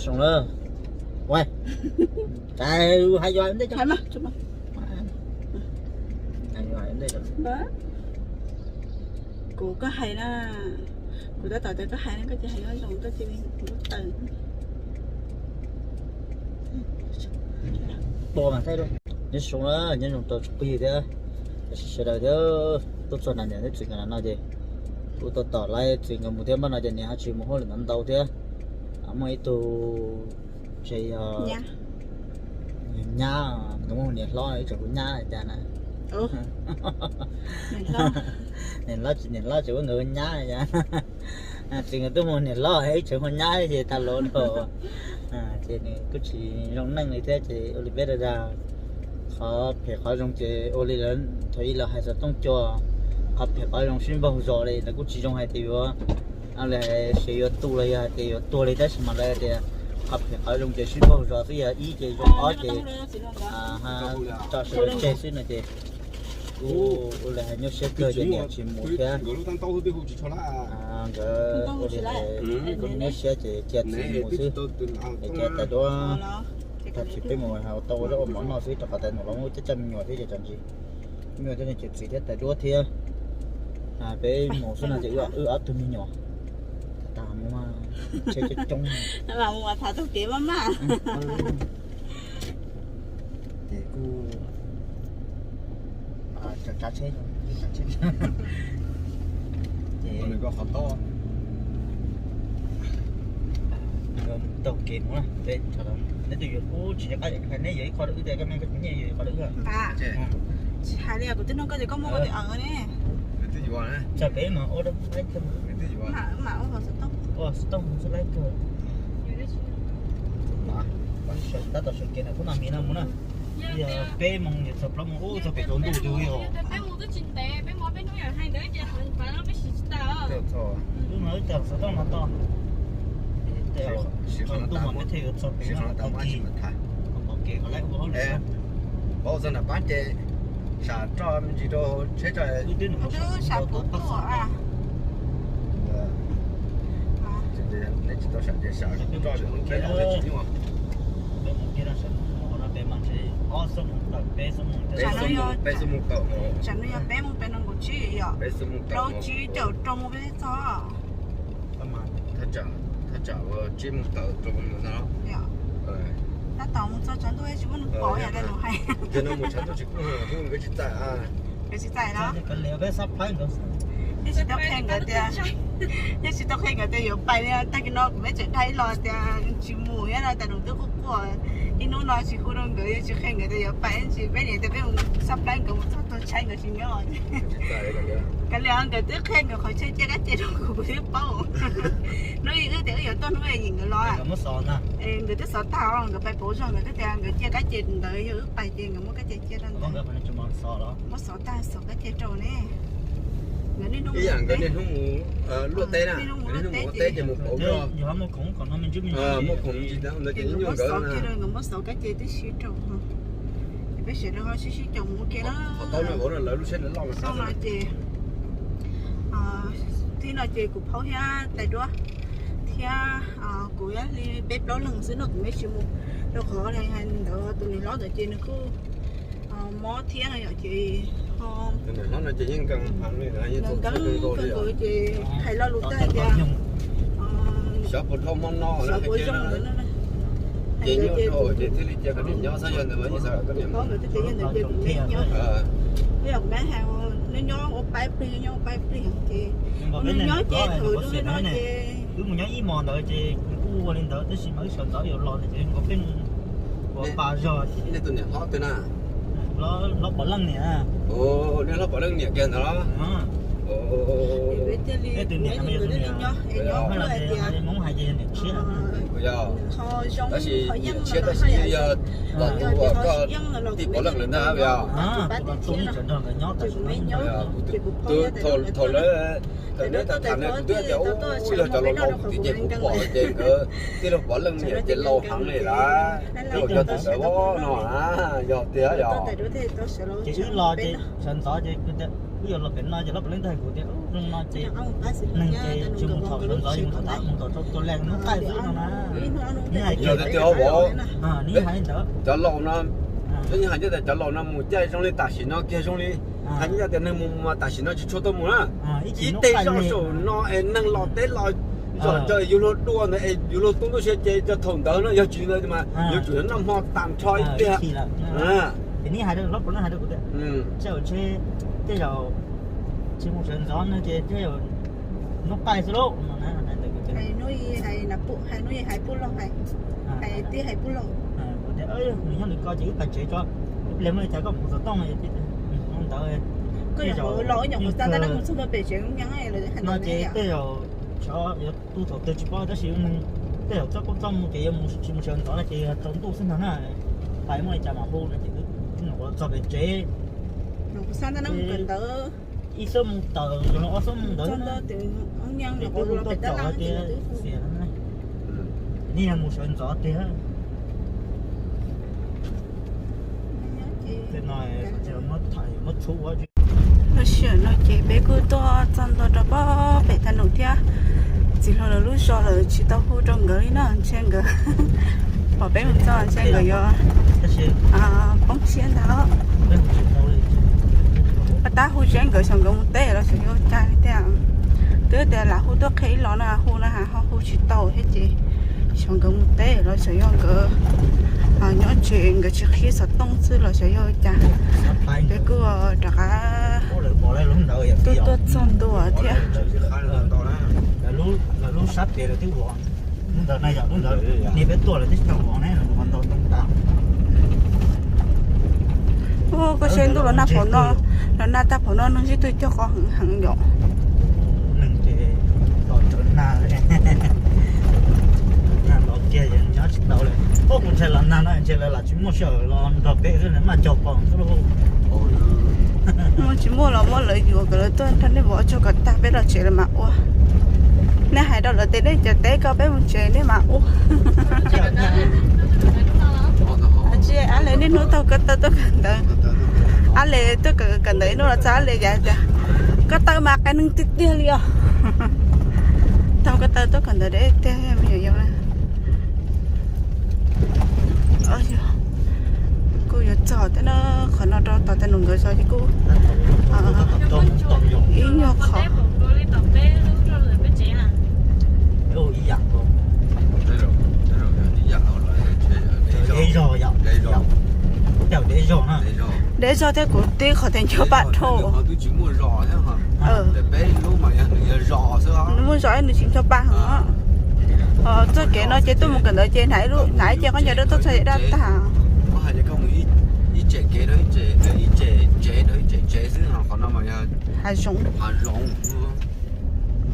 Zoo lawm. Ua, cas hais yog ntej, hais yog ntej. Kuv koj hais na, kuv tab tom tias koj hais na, koj cia hais zoo, koj cia li kuv lub taws. Tua mas thaij. Nyob zoo na, nyob zoo rau tsoom phooj ywg thiab sawv daws thiab. Tuaj txog nram niam thiab txiv nkawd no ces kuv tab tom laib txiv nkawd mus thiab, npaj no ces niam ho tsis mus hauj lwm ntau ntau thiab. Muaj ib tug tsev yog nyab, nkawd muaj niam hlob ib tseem hu nyab li cas na. Niam hlob, niam hlob tseem hu nkawd hu nyab li cas. Txiv nkawd twb muaj niam hlob ib tseem hu nyab ces tag los rau. Ces nws kuj tsis zoo neej li thiab ces ua li peb dag dag, qhov phem qhov zoo ces ua li lawv thaum ub lawv hais xov tooj cua, qhov phem qhov zoo sib npaug zos li, lawv kuj tsis zoo hais tias yuav, lawv hais tias yuav tu los yog hais tias yuav tuag li, tab sis mas lawv hais tias qhov phem qhov zoo ces sib npaug zos xwb, yog ib ces zoo ob ces tso sawv daws tseg xwb no ces kuj ua li hais nyuaj siab kawg ces niam tsis mus thiab. Nkawd ua li hais nyuaj siab ces cia txiv mus xwb, es cia tais duab tag tsis peb mus tau ua zaub ua mov noj xwb rau qhov tais nus los muaj caj caj me nyuam thiab ces tso ntsis me nyuam thiab, ces txiv thiab tais duab thiab peb mus xwb no ces wb ob tug me nyuam tas mus tsheb coob coob. Mus tham taug kev maj maj. Ces kuj tsa tsheb, ces taug kev mus na. Neb twb yuav ub tsis nco qab hais neb yuav ib qho rau wb tias koj me koj tus nyiaj yuav ib qho rau wb. Tsis hais li, kuv twb nug koj tias koj muaj koj tus ne. Txog pem mas ua rau laib kawg. Ua xov tooj xwb laib kawg. Tab tom sawv kev na, kuv mam mis no mus na. Yog peb moos ces txog plaub moos ub txog pem tsaus ntuj twb yog. Wb mas wb tau xov tooj no tau. Tsaus ntuj mas peb thiaj yuav txog pem no tau kis. Pom kev qhov laib ua hauj lwm. Paub txog nram pab ces sam roj me ntsis rau tsheb roj. Wb twb nws mus sam tau pab xov. Tsis tau sam ces sam roj peb tsis nyuaj. Peb mus kiag no sam mus qhov no peb mas ntshe ob xuab moos tawm peb xuab moos. Peb xuab moos tawm. Tsam no yog peb moos peb no nkaum tsib yom. Peb xuab moos tawm. Plaub tsib caum rau mus peb txog. Thaj tsam, thaj tsam tsib moos tawm rau mus no. Tab tom mus txog tshav ntuj tsis muaj neeg pom yam li nws hais. Ces no mus tshav ntuj tsis kub, nkawd tsis txais. Nkawd tsis txais los? Yeej tsis tau qhia nkawd tias, yeej tsis tau qhia nkawd tias yuav pais li. Tag kis no kuv peb tseem dhia los tias tsis mus thiab no, tas nws twb quaj quaj. Ib hnub no tsis hu rau nkawd, yeej tsis qhia nkawd tias yuav pais, tsis peb niam tias peb mus xab plaib nkawd mus txog tog tshaib nkawd tsis nyob. Kav liam, nkawd twb qhia nkawd qhov chaw cia kab ce rau kuv, kuv twb paub. Hnub ib wb tias wb yuav tuaj hnub ib yim nkawd los. Nkawd twb xov tag, nkawd pais pauv zog, nkawd twb tias nkawd cia kab ce ntawd, yog wb pais ces nkawd muab kab ce cia rau ntawd. Muab xov tag xov kab ce rau ne. Nkawd niaj hnub mus ua teb na, niaj hnub mus ua teb ces mus pauv zog. Muaj khoom ntsis ntawd ces nkawd muab xov kiag rau, nkawd muab xov kab ce twb sib rau. Peb sawv daws ho sib sib caum mus ua ke na. Qhov taub no lawv lub siab loj. Xyoo no ces thib no ces kuv phaub thiab tais duab thiab kuv thiab li peb plaub leeg xwb no, kuv me tsis mus rau qhov ntawd tus niam hlob ntawd ces nws kuj mob thiab no yom, ces nkees kawg nkaus ces hais lo lus tag tias xyov puas zoo ntawd. Ces nyob rau ces thiaj li cia koj niam nyob xwb, yog ntawd mas ib xav kom koj niam mus. Yog kuv me hais neb nyob ua pab ib pliag, nyob ua pab ib pliag ces nws nyob ces thaum zoo li no ces wb mus nyob ib hmos ntawd ces kuj ua li ntawd, tab sis mas wb sawv ntxov yuav los ces nkaus peb mus ua pa zog. Nej tus niam hlob twg na? Hlob Pov Leej niam. Nej hlob Pov Leej niam kiag ntawd los? Nej tus niam no yog tus niam Hmoob hais ces yog niam tshiab. Tab sis niam tshiab tab sis yog los tus uas koj tij Pov Leej lawm ntag yog. Tus los tub tseem nrog nkawd nyob tam sim no. Thaum lawv, thaum neb tham tham ne kuv twb tias ub yog cov laus laus kwv tij ces kuv pom ces nkawd tij laug Pov Leej niam ces laus heev li lawm. Yog tus ntawd no yog tiag yog. Ces wb los ces sawv ntxov ces wb yuav los pem no ces hlob Pov Leej tau hais kuv tias zoo no ces neeg ces tsis mus thaum sawv ntxov, mus thaum tab mus thaum rau tua leej hnub qaij xwb no na. Yog tias tias ho vauv, cov laus no, cov yeej hais tias cov laus no mus caij zoo li tam sim no kiag zoo li, hais tias neeg mus mus mas tam sim no tsis tshua tau mus na. Ib teg zoj saum no es neeg los teb los zom zaws yus luag dua ntawd es yus luag tu ntuj sia ces txog thaum ntawd no, yog tsis ntawd mas yuav tsum noj hmo tag nrho ib pliag. Ces neb hais rau, hais rau kuv tias, tej zaum, tej zaum tsis mus sawv ntxov no ces tej zaum hnub qaij xwb lauj no na. Kuv tias, nws nyob nws ko ces wb pais tsev tso, ib pliag muaj li cas koj mus xov tooj no. Ntawd, koj yuav los ib nyuag qhuav xav ntawd mus txog ntua pem tsev no ces tej zaum xyov yuav tu thaum twg tsis paub tab sis tej zaum txoj koob txoj moo ces yuav mus tsis mus sawv ntxov no ces yog tsaus ntuj xwb ntag na. Pais muaj li cas mam hu no ces wb nyuam qhuav txog pem tsev. Ib xuab moos tawm, ob xuab moos ntawd na. Ces twb hu tuaj txaus hais tias xiam no na. Nej yog mus sawv ntxov tiag. Tej no muab tham muab txhub ua. Lub sij hawm no ces peb kuj tuaj txog ntua rau pem Thav Num thiab. Txiv hluas lawv lub zos lawm tsis tau hu rau nkawd li no, ntshe nkawd pom peb mus txog ntshe nkawd yuav poob siab ntag. Pab tab hu seb nkawd xyov nkawd mus teb los xyov yuav ua cas li tiag. Twb tias lam hu tuaj qhia ib los no hu no ho hu tsis tau thiab ces xyov nkawd mus teb los xyov yog nkawd nyob tsev nkawd tsis qhib xov tooj xwb los xyov yog ua cas. Peb kuj rov qab tuaj tuaj txog ntua thiab. Lub sab tes lawv twb ua, lub ntawd na yog lub ntawd niag peb tuaj lawv twb tsis tau ua ne, ua ntau ntau tas. Ua koj saib ntuj los nag phaum no, los nag tag phaum no neeg sib tw cog qos heev heev yom. Neeg ces los tsaws nag, nag los kiag nyob tsis tau li. Ua kuv ntshai los nag no ntshe lawv lam tsis muaj sij hawm los nrog peb xwb, maj cog qos xwb lauj. Muaj tsis muaj los muab lawv yuav kom lawv tuaj nrog nej vov tsog kom tag peb los tsev lawm mam ua. Nej hais rau lawv tias nej cov teb ko peb mus tsev nej mam ua. Tsis ab le niaj hnub taug ko taw tuaj kawm ntawv. Ab le tuaj kawm kawm ntawv ib hnub los txog ab le cas tias ko taw mas qee neeg tiag tiag li os. Taug ko taw tuaj kawm ntawv deb tiag me nyuam yaus. Kuj yuav txog thiab na, qhov no rau tom Thav Num nkawd zos ces kuj ib nyuag qhov. Deb zog thiab kuv tib qhov tias ncho pa dhau. Nws muaj zos nws tsis ncho pa heev. Txoj kev no ces tuaj mus kawm ntawv ces hnav ib ce khaub ncaws rau tuaj txog ces daj tag. Hav zoov.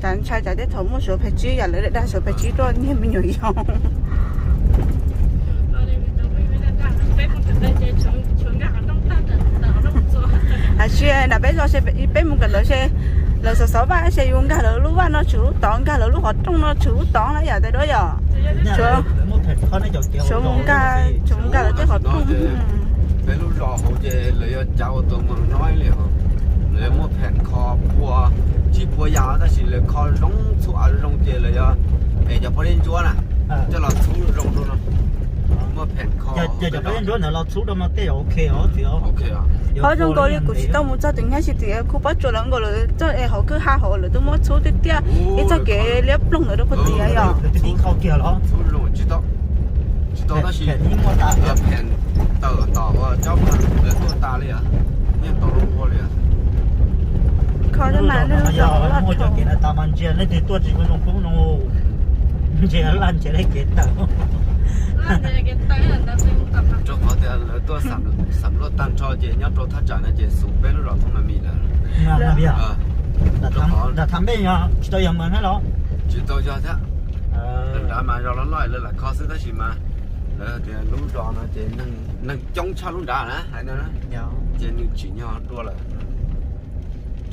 Cas ntshai cas tej thaum muaj Suav phem tsib yam lawv dag Suav phem tsib tuaj nyiag me nyuam yaus. Hais tsis nram peb zos peb mus kawm ntawv ces lawv xov xov vaj ces yus nkag lawv lub vaj no tshwm lub tod, nkag lawv lub qhov rooj no tshwm lub tod na yom, tej duab yom. Tsuav mus nkag, tsuav mus nkag lawv tej qhov rooj. Peb lub zos hauv ces lawv yuav cav ua tus mus no li, lawv yuav muaj pheem kho pua, tsis pua yam tab sis lawv kho zoo txhua zoo ces lawv yuav es cov pob zeb ntsuab na coj los txhub zoo rau no. Muaj pheem kho. Cov pob zeb ntsuab ntawd los txhub rau no tej zaum ok os. Qhov zoo nkaus li kuv tsis tau mus txog tim nyab tsis tim khub pob tsuas lawv nkaus lawv txoj es hauv kwj ha hauv lawv twb muab txhub tiag tiag ib txoj kev liab ploog ntawd rau puag tim yom. Txhub zoo tsis tau, tsis tau tab sis pheem tawm tom cov lawv tuaj tas li, yeej tau zoo ua li. Kho mas nej lub zos loj dhau. Ntsia leej twg tuaj tsis zoo poob no, ntsia laj ntsia kev tawm. Rau qhov tias lawv tuaj xam luaj tag nrho ces nyob rau thaj tsam no ces xub peb lub zos thoob na mis lawm. Nram Thav Npej tsis tau yog mas thiab los? Tsis tau yog thiab. Nram mas zos loj loj lawv lam kho xwb tab sis mas lawv tias lub zos no ces neeg coob tshaj lub nrad na hais no na. Ces nws tsim nyog dua lawm.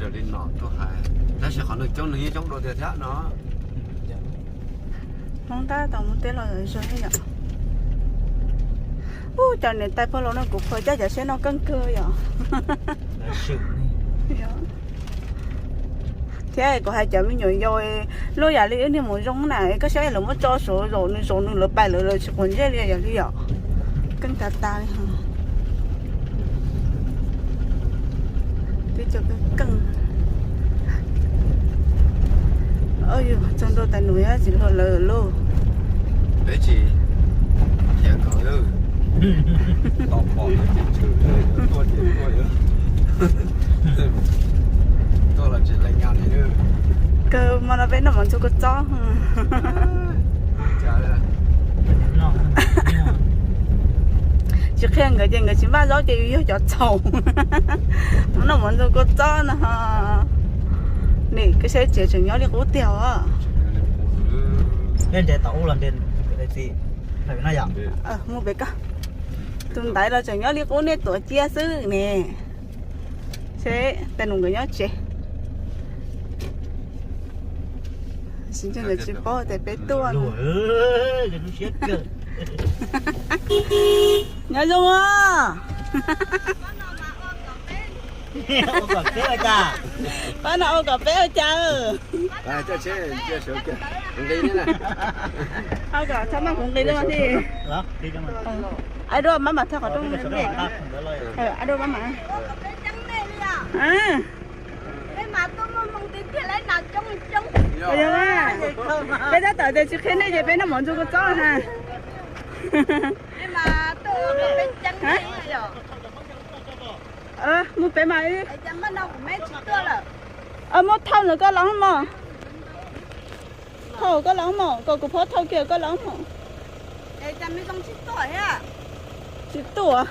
Raws li nom tuaj hais, tab sis qhov neeg coob nws yeej coob dua tiag thiab no. Hmoob tab tom mus teb los zog thiab yom. Ub, cov niam tais pog laus no kuv qhuas caj cov siab no keej kawg yom. Thiab kuv hais cov me nyuam yaus, luaj yam li wb niag mus zoo na, koj saib lawv muab tso saud zaum nws zaum nws lawv pais lawv lawv tsis quav ntsej li yam li yom. Keej tas tas li. Tib co keej keej. Txog ntua tais nus tsis luag lawv lauj. Peb tsis khiav nkaus, tos pom ces tshwm, tuaj ces tuaj, tuaj los tsis lees ngas li. Kawg hmo no peb noj mov ntxuag kua txob. Tsis qhia nkawd ces nkawd tsis npaj zaub ces yus yog cov txhaum. Mus noj mov ntxuag kua txob no. Nim koj saib tsev tseem nyob li qub tiag os. Mus pem ko. Tus ntaiv los tseem nyob li qub nej tuav cia xwb ne. Seb tais nus nkawd nyob tsev. Tsis ntseeg nkawd tsis paub tias peb tuaj no. Nyob zoo os. Pab no ua kom peb ua cas. Thaj maj kuv nqis li mas thiaj. Ai dua mab mam thaj qhov rooj. Ai dua mab mam. Peb tab tom tias tsis qhia nej ces peb noj mov ntxuag kua txob na. Mus pem mas. Muab thauj ntawm koj los mog. Thauj koj los mog, kom kuv phob thauj kiag koj los mog. Tsis tuaj.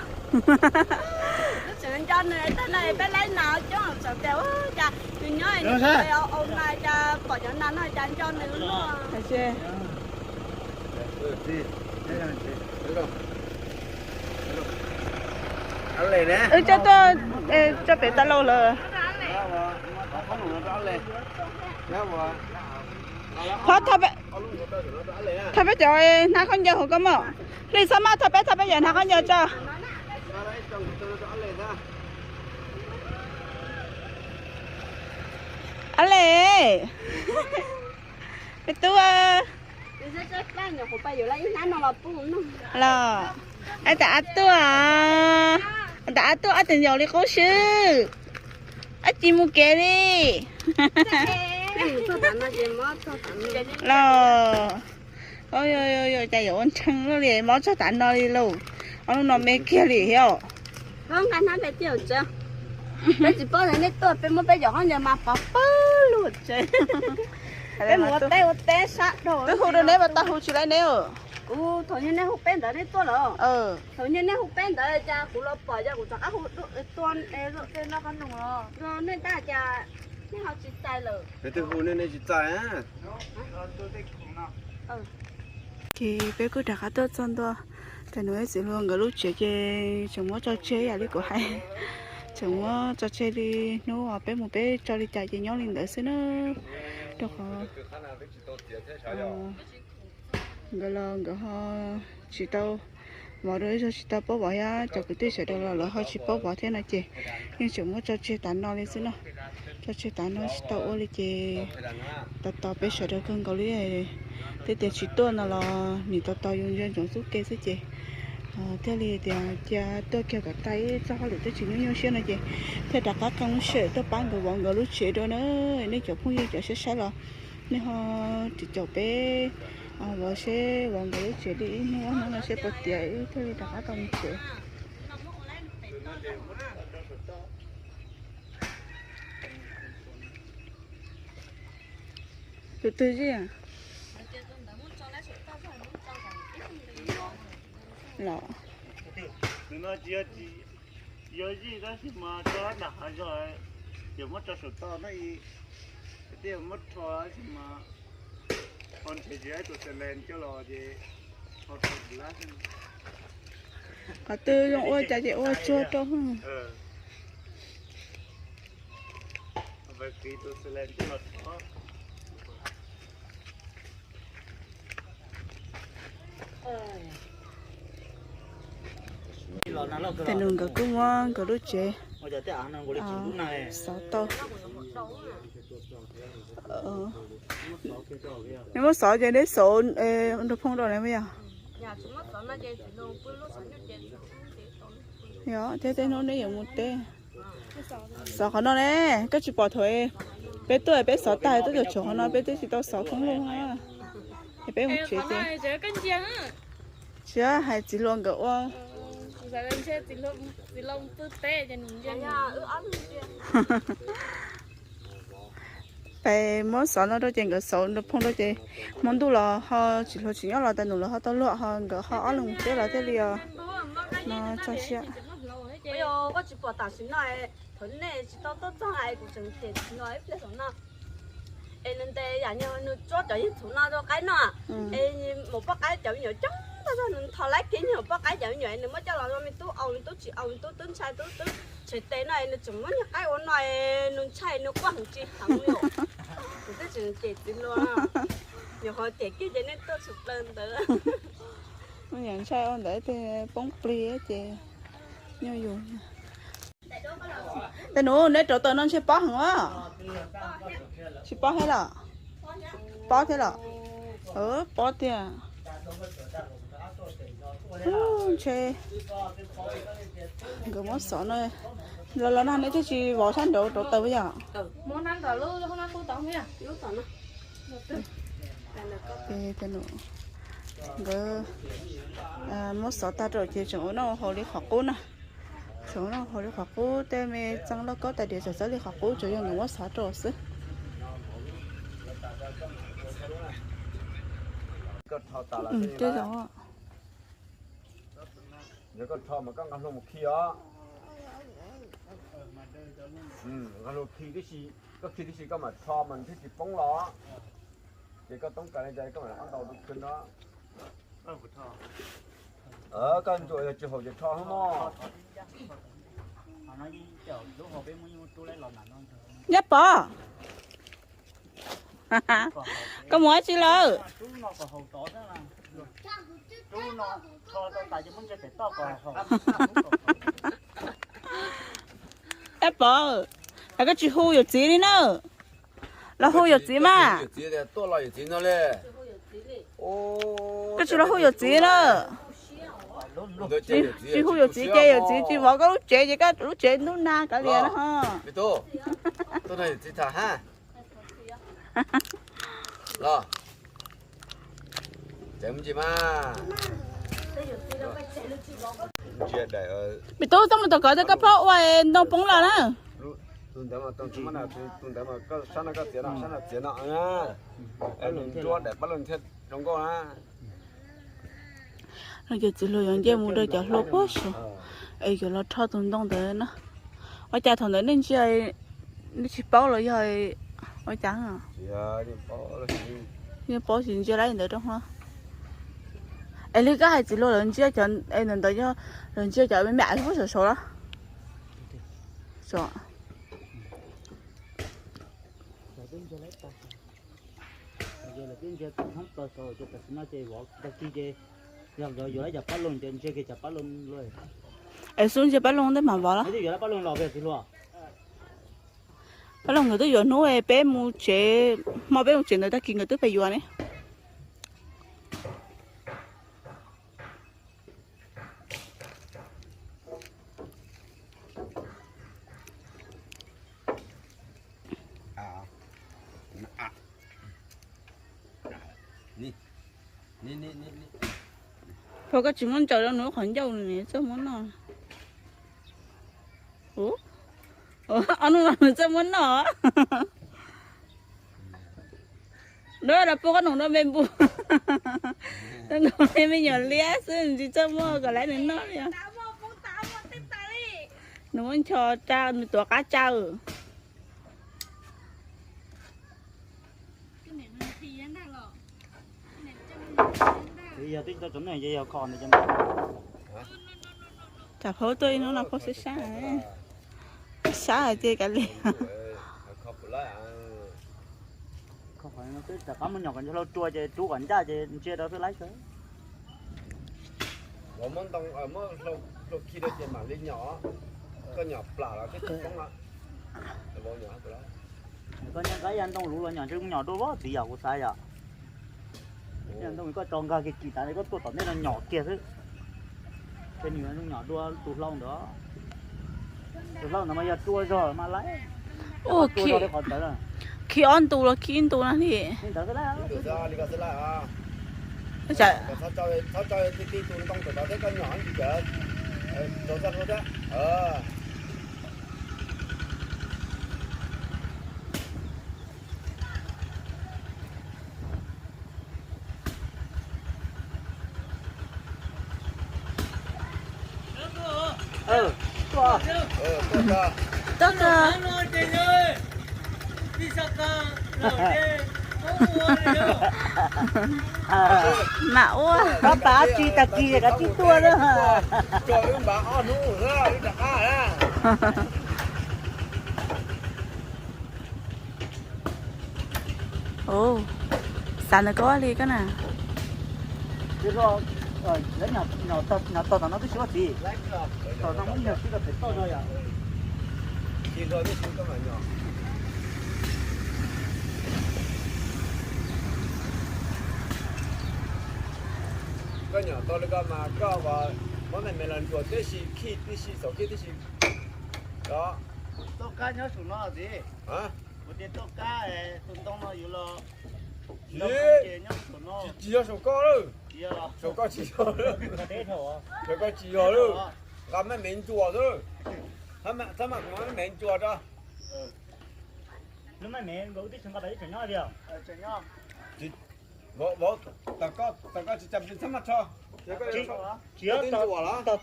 Wb coj tuaj, coj pem tau lauj lawm. Phob thauj peb cov hnab khaub ncaws hauv koj mog. Hlij xab maj thauj peb, thauj peb cov hnab khaub ncaws tso. A le, me tub. Los, ab tas ab tuaj, tas ab tuaj ob tug nyaum li qub swb, ab tsis mus kev li. Los, cas yuav ua ntshe luaj li, mob txog tav no li lauj. Ob lub no me kiag li thiab. Peb tsis paub nej tuaj, peb muab peb cov khaub ncaws mas pov pawg lug tsev. Peb mus ua teb ua teb sab dhau. Twb hu rau neb mas tau hu tsis laib neb. Kuv thaum niag nej hu peb ntawd nej tuaj lawm. Thaum niag nej hu peb ntawd cas kuv los pom cas kuv rov qab hu tuaj. Nej tab cas nej ho tsis txais lawm. Twb hu nej, nej tsis txais. Ces peb kuj rov qab tuaj txog ntua, tais nus ib txiv hluas nkawd lub tsev ces tseem muab tso tseg yam li kuv hais. Tseem muab tso tseg li hnub peb mus peb tso li cas ces nyob li ntawd xwb na. Rau qhov nkawd los nkawd ho tsis tau, vov rau ib zaug tsis tau paub vov thiab, cov kwv tij sawv daws los lawv ho tsis paub vov thiab no ces yeej tseem muab tso tseg tav no li xwb no. Tso tseg tav no tsis tau ua li ces tos tos peb sawv daws kawg nkaus li. Twb tias tsis tuaj no los nim tos tos yus ntsia ntsoov xub ke xwb ces thiaj li tias cia tuaj kiag kom tag ib txoj hauj lwm twb tsis nyuaj nyuaj siab no ces thiaj rov qab qee lub sij hawm tuaj pab nkawd vov nkawd lub tsev dua na. Nej cov phooj ywg cov saib saib los nej ho ris caum peb vov seb vov nkawd lub tsev li ib hnub ob hnub no seb puas tiav wb thiaj li rov qab tau mus tsev. Tus twg zij? Los, yog zij tab sis mas tso nram hav zog, ces muab tso saum toj no, tej muab rho tab sis mas ho nrhiav tsis tau tus xas lees coj los ces ho rho lab. Qhov twg zoo ua cas ces ua tsuag rau. Tais nus nkawd kuj muab nkawd lub tsev xov tau. Neb muab xov ces neb xauv nrog phoo rau na yog. Yog thiab tej hnub neb yuav mus teb. Xov qhov no ne, koj tsis pom thaum peb tuaj peb xov tag tuaj cov tshuav qhov no peb twb tsis tau xov phoo lug. Es peb mus tsev ces tsis hais txiv hluas nkawd ua peb muab xov no rau ces nkawd xauv nrog phoo rau ces hmo ntuj los ho tsis hluas tsis nyob los tas num los ho tau luag ho nkawd ho ob leeg mus teb los thiaj li os. No txog siab. Koj tsis pom tam sim no, thaum nej tsis tau tuaj txog kuv tseem cem txiv hluas ib pliag saum no. Es nws ntes yam nyuag nws tsuab cov yeej txhuv no rau qaib noj. Es mus poj qaib cov me nyuam coob tag zog nws ntho laib kiag nyuag poj qaib cov me nyuam es nws muab coj los rau me tub aus, me tub tsis aus, me tub twb ntshai tub twb tshem tes no es nws tseem muab nyuag qaib ua no es nws ntshai nws quaj heev tsis heev li. Kuv twb tseem cem txiv hluas, nyuam qhuav cem kiag ces nej tuaj tshwm plaws ntawd. Nyuam ntshai ua ntawd poob plig ces nyuaj yus. Tej nus neb rauv taws no ntshe pob heev a. Tsis pob thiab los? Pob thiab los? Pob tiag. Ntshe nkawd muab xov no los los no neb twb tsis vov sab nraud rauv taws yom? Nkawd muab xov tag rau ces tseem ua noj haus li qhov qub na. Tseem ua noj haus li qhov qub, tej me txeeb lauj kaub tais diav tseem txawb li qhov qub, tsuas yog nkawd muab xov rau xwb. Koj rho mas koj nqa hlua mus khi os. Nqa hlua khi tib si, koj khi tib si koj mam rho mas nws thiaj tsis poob los. Ces koj toob kas li cas koj mam rho ntau rau kawg no. Koj ntsuas yog tsis haum ces rho hwb mog. Nyab Pov, koj mus dab tsi lawm? Nyab Pov, es koj tsis hu yawm txiv li na. Los hu yawm txiv mas. Koj tsis los hu yawm txiv na. Tsis hu yawm txiv ces yawm txiv tsis vov koj lub tsev ces koj lub tsev ntub nag kav liam no ho. Pis Tub, txhob mus tom kov tias koj phob ua ntoo poob los na. No ces txiv hluas yuav nce mus rau cov hlua puag saud es yuav los rho tus ntoo ntawd na. Ua cas thaum ntawd nej ntsia nej tsis paub los yog ua cas? Yeej paub tsis ntsia lawm ntawd rau hlo. Es li koj hais txiv hluas lawv ntsia cov ntawd yog lawv ntsia cov me me puag saum saud los? Es xub ntsia pab Loog ntawd mas vov los? Pab Loog nkawd twb yuav hnub peb mus tsev, hmo peb mus tsev ntawd tag kis nkawd twb pais yuav ne. Pog, koj tsis muab ntsaws rau nws lub qhov ncauj nws txawj muab noj. Ob hnub no nws txawj muab noj. Nws los pub qhob noom rau me npus. Nkaus me me nyuam liab xwb tsis txawj muab kom lawv nws noj li. Nws muab ncho ra nws tuav qab tsa. Tsam phaub tuaj ib hnub no phaub sab sab, sab ces kav liam. Rov qab muab nyom kom ntsej hlau rua ces rub kom ncaj ces ntsia rau xwb laib kawg. Muab ntoo, muab hlau khi rau ces mam li nyom, koj nyom plam los twb tsis poob lawm. Koj nyob nqa ib yav ntoo luv los nyom ntshe nyom dua vog txiv yom, kuv xav yom. Ib yav ntoo koj tso nkag kiag kis tas li koj tuaj tom ntej no nyom kiag xwb. Ces nws nyom dua tus hlau ntawd. Tus hlau ntawd mas yog tua zog mas laiv. Ua tua zog li qhov ntawd na. Khi ob ntu los khi ib ntu no li. Li ntawd xwb laiv. Txhob tso ti ti tus ntoo tom tod thiab koj nyom ntsis cawv. Tso txoj hlua thiab. Tuaj kawg. Mam ua. Koj pab tsis tag kis kav tsij tuaj na. Ua, xav ntawm koj li koj na. Nyom tog tom no twb tsis ua txiv, tom no muab nyom sib rau pem toj zog yom. Koj nyom tau li ko mas koj muab me me los ntsuas tib si, khij tib si, xaum khij tib si. Txoj kab nyob saum no txiv. Kuv tias txoj kab tus ntoo no yuav los, tsis, tsis yog saum koj lawm. Saum koj tsis yog lawm. Saum koj tsis yog lawm. Nqa me me ntsuas xwb. Txhob mam kuv muab me me ntsuas rau. Lub me me nkaus twb tsis nqa tas ib tseem nyob tiag. Vauv, tas koj tsis cas txhob maj rho. Tsis yog tog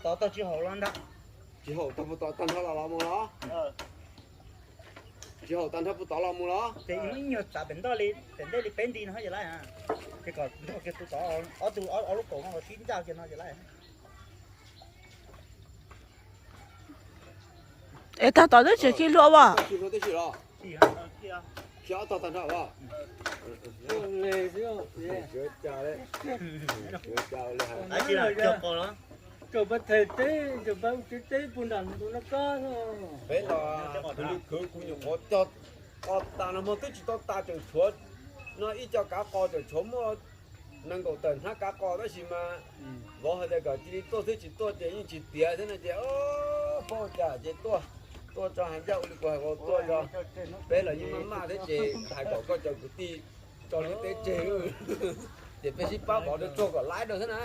tod tog tsis haum los ntag. Tsis haum tag puas tom tag nrho los los mus los? Tsis haum tag nrho puas tom los mus los? Ces muab ib nyuag txav pem ntoj li, pem ntej li peb nti no ces laiv. Ces kom nrog kiag tus tod ob tug, ob lub kaum no los sib ncaj kiag no ces laiv. Es tag tod twb tsis khi hlua as. Khi ob tog tag nrho as. Peb los khwv li khwv kuv nyuam qhuav cog tas no mas twb tsis tau tas tseem tshuav no ib co kav qos tseem tshuav muaj nees nkaum tawm hnab kav qos tab sis mas vauv hais tias kom cia li tuaj xwb tsis tuaj ces yeej tsis tiav thiab no ces paub cas ces tuaj, tuaj tso hais ncaj ua li kuv hais tuaj tso. Peb los yeej maj maj thiab ces hais kom koj cov kwv tij tso lub teb tseg ces peb sib pab vov rau tsuag kom laib rau xwb na.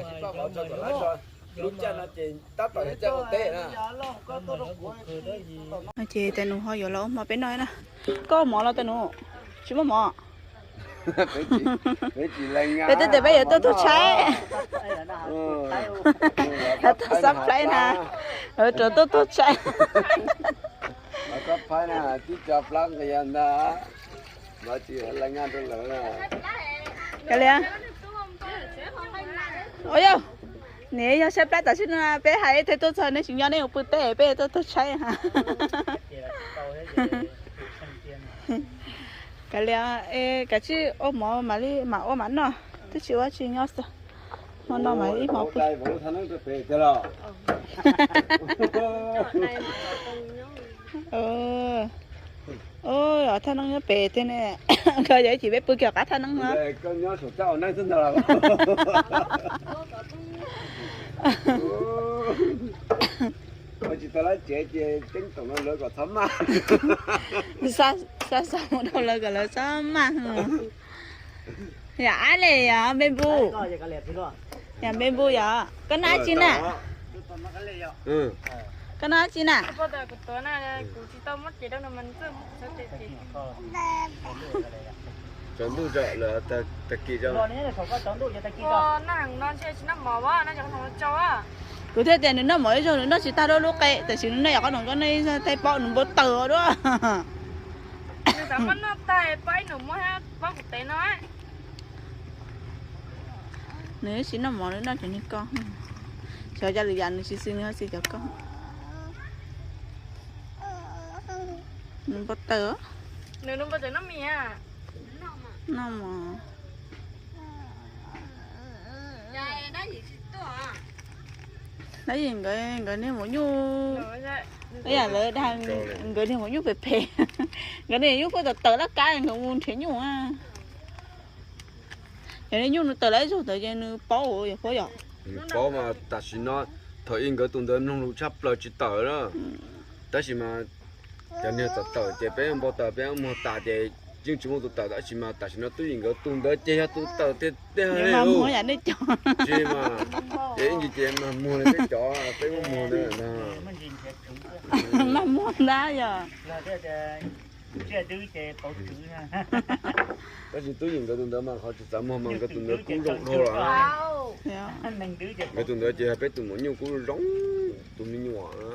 Sib pab vov tsuag kom laib rau. Lub caij no ces tab tom yog caij ua teb na. Ces tais nus ho yuav los ua hmo peb noj na. Koj ua mov los tais nus? Tsis muaj mov. Peb twb tias peb yuav tuaj tug tshaib. Tuaj xab plaib na. Rau tuaj tug tshaib. Xab plaib na, tib co plab nqis ntag. Kav liam. Ua yog, nws yog tshaib plab tam sim no peb hais thiaj tuaj txog, nej tsis nyob nej ua pw teb peb tuaj tug tshaib. Kav liam, kav tsij ua mov mam li mam ua mam noj, twb tsis ua tsis nyob xwb. Hmo no mam ib hmo pw. Thaj neeb nyob pem tiag ne. Koj yog ib chim peb pw kiag qab thaj neeb no. Tsis tau lab tsev ces ceeb toom no lawv kom txhob maj. Xa xa mus rau lawv kom lawv txhob maj. Yog ab le yog npe npu. Yog npe npu yog koj nab tsi na? Koj nab tsi na? Tsaus ntuj lawm tag kis. Kuv thiaj tias nws noj mov ib zaug nws noj tsis tag dua lub qe, tam sim nws noj yog qhov no koj noj ib zaug tej paub nws npau taws duab. Nws ib tsis noj mov nws noj cov niag ko. Xyov coj lwm yam nws tsis xwb nws ho xwb cov ko. Nws npau taws. Noj mov. Tab sis nkawd, nkawd niag maum nyuj, ib yam lawv dag nkawd niag maum nyuj phem phem. Nkawd niag nyuj kuj tawm tawm laj kab nkawd mus nrhiav nyuj. Yog niag nyuj nws tawm lawm ib zaug ntawd ces nws paub, yog paub yom. Paub mas tam sim no, thaum ub nkawd tus ntawd mloog lus tshaj plaws tsis tawm na. Tab sis mas cov niag tawm tawm ces peb npau taws peb muag tas ces yeej tsis muaj tus tawm, tab sis mas tam sim no Tub Yim nkawd tus ntawd ces yog tus tawm tiag tiag li. Tsis mas, ces ib ntsis ces mag muag li peb cov, peb muab muag ntawd ntag. Mag muag ntag yog. Tab sis Tub Yim nkawd tus ntawd mas qhov tsis txav muag mas nkawd tus ntawd kub zoo dhau lawm. Nkawd tus ntawd ces yog peb tus maum nyuj kub zoo, tus me nyuam na.